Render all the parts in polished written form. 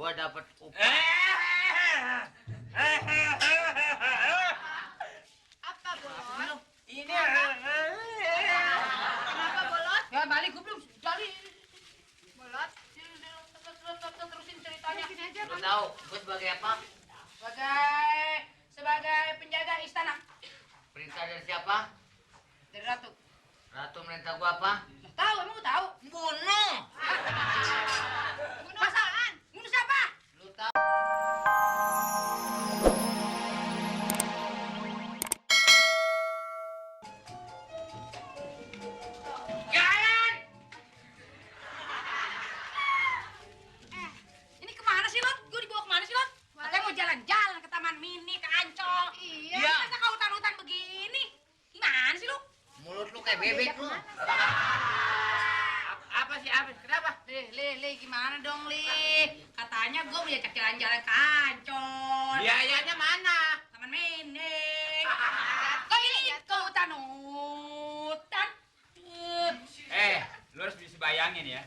Gua dapat upah. Apa Bolot? Ini. Kenapa Bolot? Ya balik gue belum dari. Bolot? Terusin ceritanya. Sini aja Lu kamu. tahu gua sebagai apa? Sebagai penjaga istana. Perintah dari siapa? Dari ratu. Ratu merintah gua apa? Tahu, emang gue tahu. Bunuh. Bunuh apaan? Bunuh siapa? Lu tahu? Jalan! Ini kemana sih, Lot? Gue dibawa kemana sih, Lot? Katanya mau jalan-jalan ke Taman Mini, ke Ancol. Iya. Iya. Masa kau hutan-hutan begini? Gimana sih, lu? Mulut lu kayak bebek lu. Apa sih? Apa? Kenapa? Le, gimana dong, Le? Katanya gue mau diajak jalan-jalan ke Ancol. Biayanya mana? Taman Mini. Kok ini ke hutan-hutan? Lu harus bisa bayangin ya.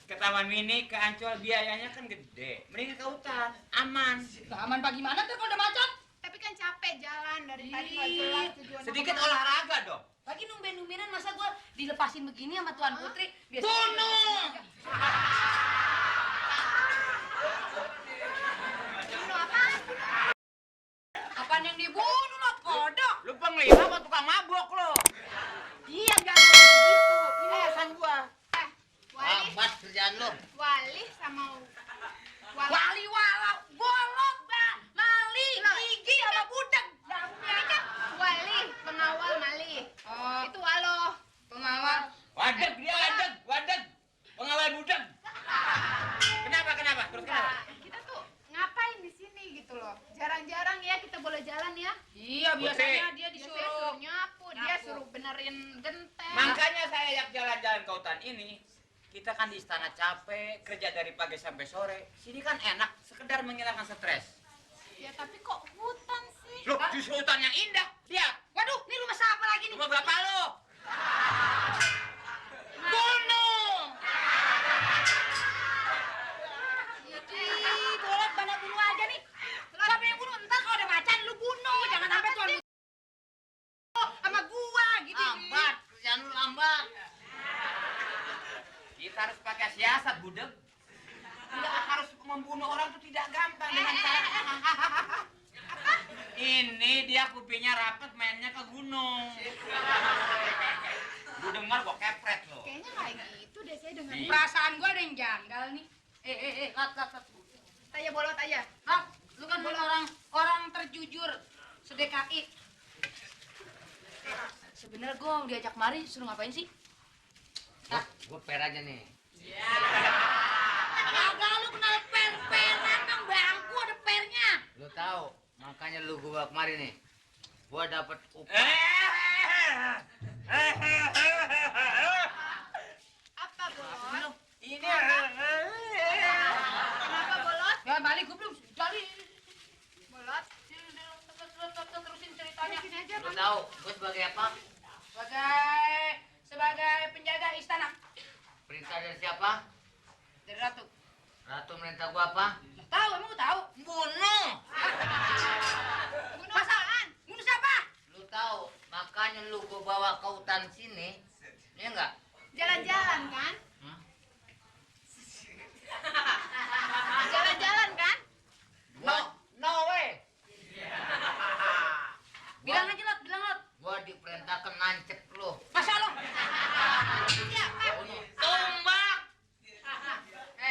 Ke Taman Mini, ke Ancol biayanya kan gede. Mending ke hutan, aman. Lah, aman pak gimana tuh kalau udah macet? Tapi kan capek jalan dari tadi nggak jelas tujuannya. Sedikit kemana. olahraga dong. Lagi numben-numbenan masa gue dilepasin begini sama Tuan Putri? Bunuh! Bunuh apaan? Apaan yang dibunuh lo? Kodok! Lu pengliham apa tukang mabok lo? Iya, jangan begitu. Ini urusan gua. Wali, Lambat kerjaan lu. Wali sama Wali. Wali walau, bolok, mali, gigi, sama budak. Ini kan Wali, pengawal Mali. Oh, Itu Walo. pengawal. Wadeg dia wadeg. Pengawal budak. Kenapa? Terus kenapa? Nah, kita tuh ngapain di sini gitu loh. Jarang-jarang ya kita boleh jalan ya. Iya, biasanya dia Biasanya disuruh. suruh nyapu, dia Nyapu. suruh benerin genteng. Makanya saya ajak jalan-jalan ke hutan ini. Kita kan di istana capek, kerja dari pagi sampai sore. Sini kan enak, sekedar menghilangkan stres. Ya tapi kok hutan sih? Loh, justru hutan yang indah. Lihat, Waduh, ini rumah siapa lagi nih? rumah bapak lo. Bunuh! Ih, bolot, bandar bunuh aja nih. Siapa yang bunuh? Ntar kalau ada macan, lu bunuh. Jangan sampai Tuan sama gua gitu. Lambat kerjaan lu lambat. Kita harus pakai siasat, budeg. Tidak harus membunuh orang itu tidak gampang dengan cara. Ini dia kupingnya rapet mainnya ke gunung. Gue dengar kok kepret loh. Kayaknya kayak gitu deh saya dengar. Iya. Perasaan gua ada yang janggal nih. Lat. Saya bolot aja. Lat, lu kan orang terjujur se-DKI. Sebenarnya gua diajak mari suruh ngapain sih? Gua per aja nih. Kagak lu kenal per-peran dong, bangku ada pernya. Lu tahu, makanya lu gua kemari nih. Gua dapat upah. Apa bolot? Ini Kenapa bolot? Ya balik gua belum dari. Bolot? Terusin ceritanya. Sini aja Lu kamu. tahu gua sebagai apa? Sebagai penjaga istana. Perintah dari siapa? Dari ratu. Ratu merintah gua apa? Tahu, emang gue tahu. Bunuh! Bunuh apaan? Bunuh siapa? Lu tahu, makanya lu gua bawa ke hutan sini. Iya enggak? Jalan-jalan kan? Hah? Jalan-jalan kan? No way. Bilang aja, Lot, bilang, Lot. Gua diperintahkan nancep lu. Masa lo? Siapa? Bunuh. Tombak!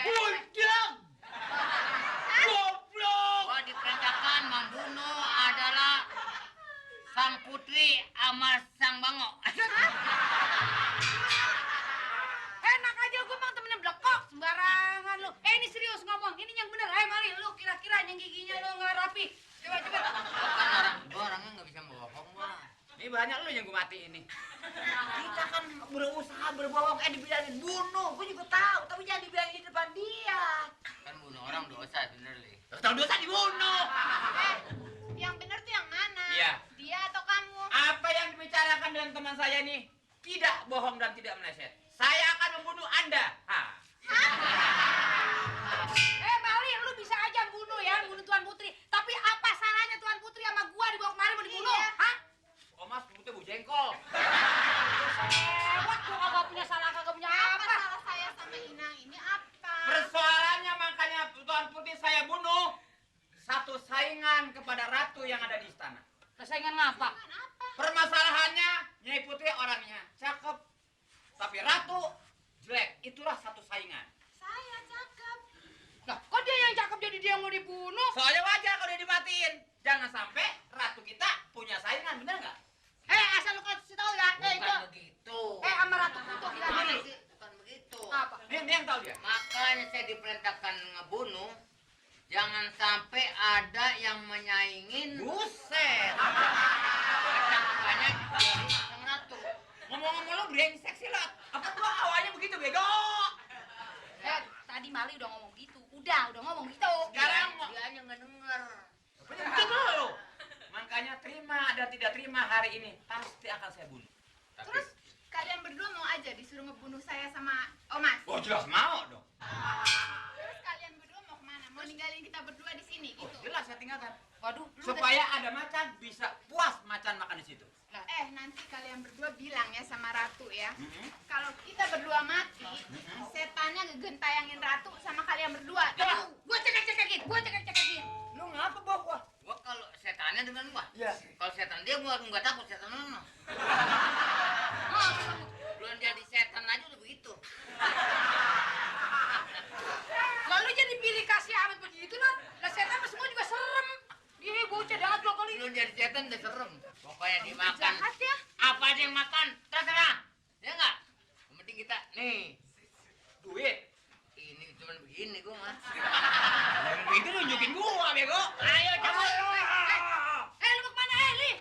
Budeg! Goblok! Gua diperintahkan membunuh adalah sang putri sama sang bango. Enak aja, gue emang temennya blekok. Sembarangan lu. Ini serius ngomong. Ini yang bener. Mali, lu kira-kira yang giginya lu nggak rapi. Coba. Gua orangnya nggak bisa bohong, gua. Ini banyak lu yang gue mati ini. Kita kan berusaha berbohong, dibilangin bunuh. Gua juga tahu, tapi jangan dibilangin di depan dia. Kan bunuh orang dosa bener, Li. Tahu dosa dibunuh. Yang bener tuh yang mana? Iya. Dia atau kamu? Apa yang dibicarakan dengan teman saya nih tidak bohong dan tidak meleset. Saya akan membunuh Anda. Mali, lu jengkol. Lewat gua kagak punya salah, kagak punya Apa apa. salah saya sama Inang ini apa? Persoalannya makanya Tuan Putih saya bunuh satu saingan kepada ratu yang ada di istana. Persaingan ngapa? Apa? Permasalahannya Nyai Putih orangnya cakep, tapi ratu jelek. Itulah satu saingan. Saya cakep. Lah, kok dia yang cakep jadi dia yang mau dibunuh? Soalnya wajar kalau dia dimatiin. Jangan sampai ratu kita punya saingan, bener nggak? Asal lu kasih tahu ya. Itu. Bukan begitu. Sama Ratu Kutu gimana sih? Bukan begitu. Apa? Ini yang tahu dia. Makanya saya diperintahkan ngebunuh. Jangan sampai ada yang menyaingin. Buset. Banyak dari sang ratu. Ngomong-ngomong lu brengsek sih, Lat. Apa gua awalnya begitu, bego? Tadi Mali udah ngomong gitu. Udah ngomong gitu. Sekarang Dia hanya nggak denger. betul lu. Makanya terima dan tidak terima hari ini pasti akan saya bunuh. Terus kalian berdua mau aja disuruh ngebunuh saya sama Omas? Oh jelas mau dong. Terus kalian berdua mau kemana? Mau ninggalin kita berdua di sini Oh, gitu? jelas saya tinggalkan. Waduh, Supaya ada macan bisa puas macan makan di situ. Nanti kalian berdua bilang ya sama Ratu ya. Kalau kita berdua mati, setannya ngegentayangin Ratu sama kalian berdua. Tahu? gua cekek-cekekin. Lu ngapa bawa gua? Gua kalau setannya dengan gua. Iya. Kalau setan dia gua nggak takut setan mana. Belum jadi setan aja udah begitu. Lalu jadi pilih kasih amat begitu lah. Lah setan mah semua juga serem. Dia bocah jahat lo kali. Belum jadi setan udah serem. Pokoknya dimakan. Jahat ya? Apa aja yang makan, terserah. Ya nggak? Yang penting kita nih. Duit. Ini cuman begini gua mah. Itu nunjukin gua, bego. Ayo cabut. Lu mau kemana Li?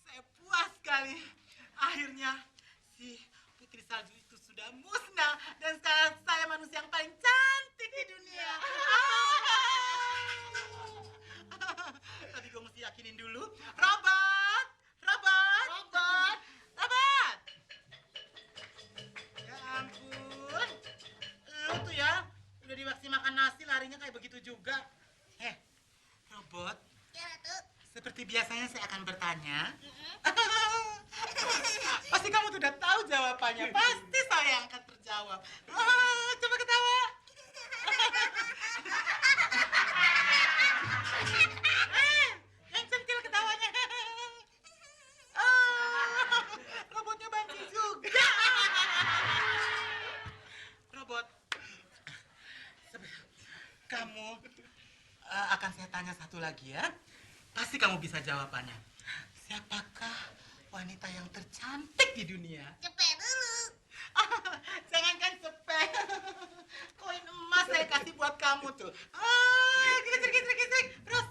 Saya puas sekali. Akhirnya si Putri Salju itu sudah musnah dan sekarang saya manusia yang paling cantik di dunia. Tapi gue mesti yakinin dulu. Robot. Ya ampun. Lu tuh ya udah diwaksi makan nasi larinya kayak begitu juga. Robot. Ya, Ratu. Seperti biasanya saya akan bertanya. Pasti kamu sudah tahu jawabannya. Pasti saya yang akan terjawab. Coba ketawa. Yang centil ketawanya. Robotnya banci juga. Robot. Kamu akan saya tanya satu lagi ya. Pasti kamu bisa jawabannya. Siapakah wanita yang tercantik di dunia? Cepet dulu. Jangankan cepet. Koin emas saya kasih buat kamu tuh. Gesek. Terus